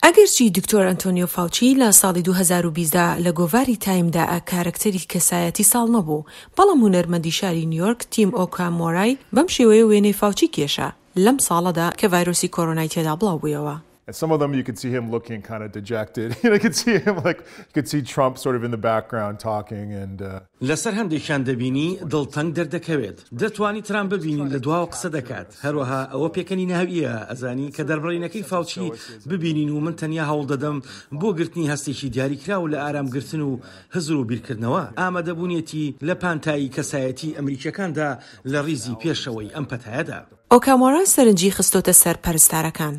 ئەگەرچی دکتۆر ئەنتۆنیۆ فاوچی لە ساڵی 2020 دا لە گۆڤاری تایمدا کارەکتەری کەسایەتی ساڵ نەبوو، بەڵام هونەرمەندی شاری نیویۆرک تیم ئۆکامۆرای بەم شێوەیە وێنەی فاوچی کێشا لەم ساڵەدا کە ڤایرۆسی کۆرۆنای تێدا بڵاوبوویەوە. And some of them you could see him looking kind of dejected. You could see him like you could see Trump sort of in the background talking and uh... لەسەر هەندێکیان دەبینی دڵتەنگ دەردەکەوێت. دەتوانی ترامپ ببینی لە دواوە قسە دەکات. هەروەها ئەوە پێکەنیناوییە ئەزانی کە دەربڕینەکەی فاوچی ببینین و من تەنیا هەوڵدەدەم بۆ گرتنی هەستێکی دیاریکراو لە ئارامگرتن و هزر و بیرکردنەوە ئامادەبوونیەتی لە پانتایی کەسایەتی ئەمریکیەکاندا لە ڕیزی پێشەوەی ئەم پەتایەدا. ئۆکامۆرا سەرنجی خستۆتە سەر پەرستارەکان.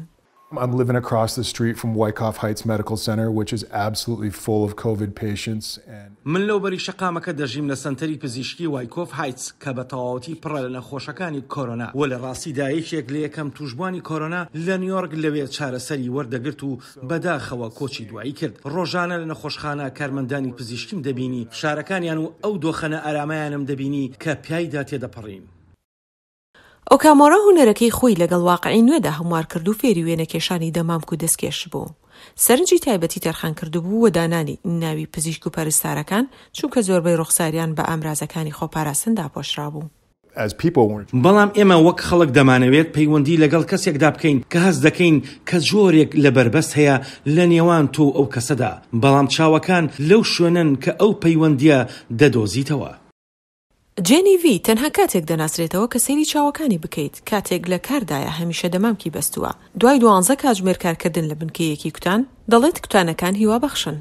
I'm living across the street from Wyckoff Heights Medical Center, which is absolutely full of COVID patients and. من لەوبەری شەقامەکە دەژیم لە سەنتەری پزیشکی وایکۆف هایتس کە بە تەواوەتی پڕە لە نەخۆشەکانی کۆرۆنا و لە ڕاستیدا یەکێک لە یەکەم تووشبووانی کۆرۆنا لە نیۆرک لەوێ چارەسەری وەردەگرت و بەداخەوە کۆچی دوایی کرد. ڕۆژانە لە نەخۆشخانە کارمەندانی پزیشکیم دەبینی فشارەکانیان و ئەو دۆخە نائارامەیانم دەبینی کە پیایدا تێدەپەڕین. ئۆکامۆرا هونەرەکەی خۆی لەگەڵ واقعی نوێدا هەموار کرد و فێری وێنەکێشانی دەمامک و دەستکێش بوو. سەرنجی تایبەتی تەرخان کردبوو بۆ دانانی ناوی پزیشک و پەرستارەکان، چونکە زۆربەی ڕوخساریان بە ئامرازەکانی خۆپاراستن داپۆشرابوو. بەڵام ئێمە وەک خەڵک دەمانەوێت پەیوەندی لەگەڵ کەسێکدا بکەین کە هەست دەکەین کە جۆرێک لە بەربەست هەیە لە نێوان تۆ و ئەو کەسەدا، بەڵام چاوەکان لەو شوێنەن کە ئەو پەیوەندییە دەدۆزیتەوە. جێنی ڤی تەنها کاتێک دەناسرێتەوە کە سەیری چاوەکانی بکەیت، کاتێک لە کاردایە هەمیشە دەمامکی بەستووە، دوای دوانزە کاتژمێر کارکردن لە بنکەیەکی کوتان، دەڵێت کوتانەکان هیوابەخشن.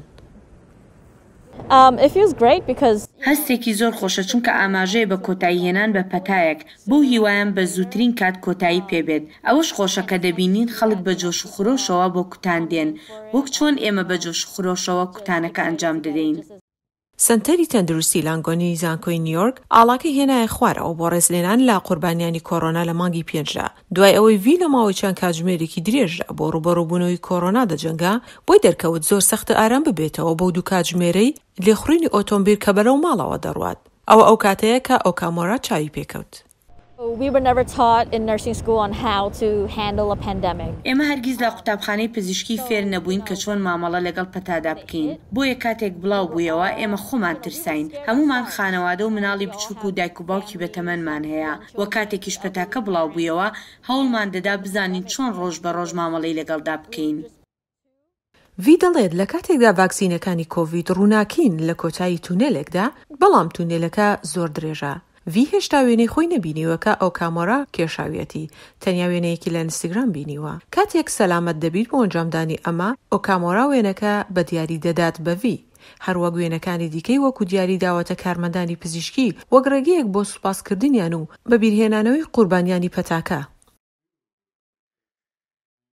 هەستێکی زۆر خۆشە چونکە ئاماژەیە بە کۆتاییهێنان بە پەتایەک، بەو هیوایەم بە زووترین کات کۆتایی پێبێت، ئەوەش خۆشە کە دەبینین خەڵک بە جۆش و خرۆشەوە بۆ کوتان دێن، وەک چۆن ئێمە بە جۆش و خرۆشەوە کوتانەکە ئەنجام دەدەین. سەنتەری تەندروستی لانگۆنی زانکۆی نیویۆرک ئاڵاکەی هێنایە خوارەوە بۆ ڕێزلێنان لە قوربانیانی کۆرۆنا لە مانگی پێنجدا، دوای ئەوەی ڤی لە ماوەی چەند کاتژمێرێکی درێژدا بۆ ڕووبەڕووبوونەوەی کۆرۆنا دەجەنگا، بۆی دەرکەوت زۆر سەختە ئارام ببێتەوە بەو دوو کاتژمێرەی لێخوڕینی ئۆتۆمبیل کە بەرەو ماڵەوە دەڕوات. ئەوە ئەو کاتەیە کە ئۆکامۆرا چاوی پێکەوت. ئێمە هەرگیز لە قوتابخانەی پزیشکی فێر نەبووین کە چۆن مامەڵە لەگەڵ پەتادا بکەین، بۆیە کاتێک بڵاو بوویەوە ئێمە خۆمان ترساین، هەموومان خانەوادە و مناڵی بچووک و دایک و باوکی بەتەمەنمان هەیە، وە کاتێکیش پەتاکە بڵاو بوویەوە هەوڵمان دەدا بزانین چۆن ڕۆژ بە ڕۆژ مامەڵەی لەگەڵدا بکەین. ڤی دەڵێت لە کاتێکدا ڤاکسینەکانی کۆڤید ڕووناکین لە کۆتایی تونێلێکدا، بەڵام تونێلەکە زۆر درێژە. ڤی هێشتا وێنەی خۆی نەبینیوە کە ئۆکامۆرا کێشاویەتی، تەنیا وێنەیەکی لە ئینستگرام بینیوە. کاتێک سەلامەت دەبیت بۆ ئەنجامدانی ئەمە، ئۆکامۆرا وێنەکە بە دیاری دەدات بە ڤی، هەروەک وێنەکانی دیکەی وەکو دیاری داوەتە کارمەندانی پزیشکی وەک ڕێگەیەک بۆ سوپاسکردنیان و بەبیرهێنانەوەی قوربانیانی پەتاکە.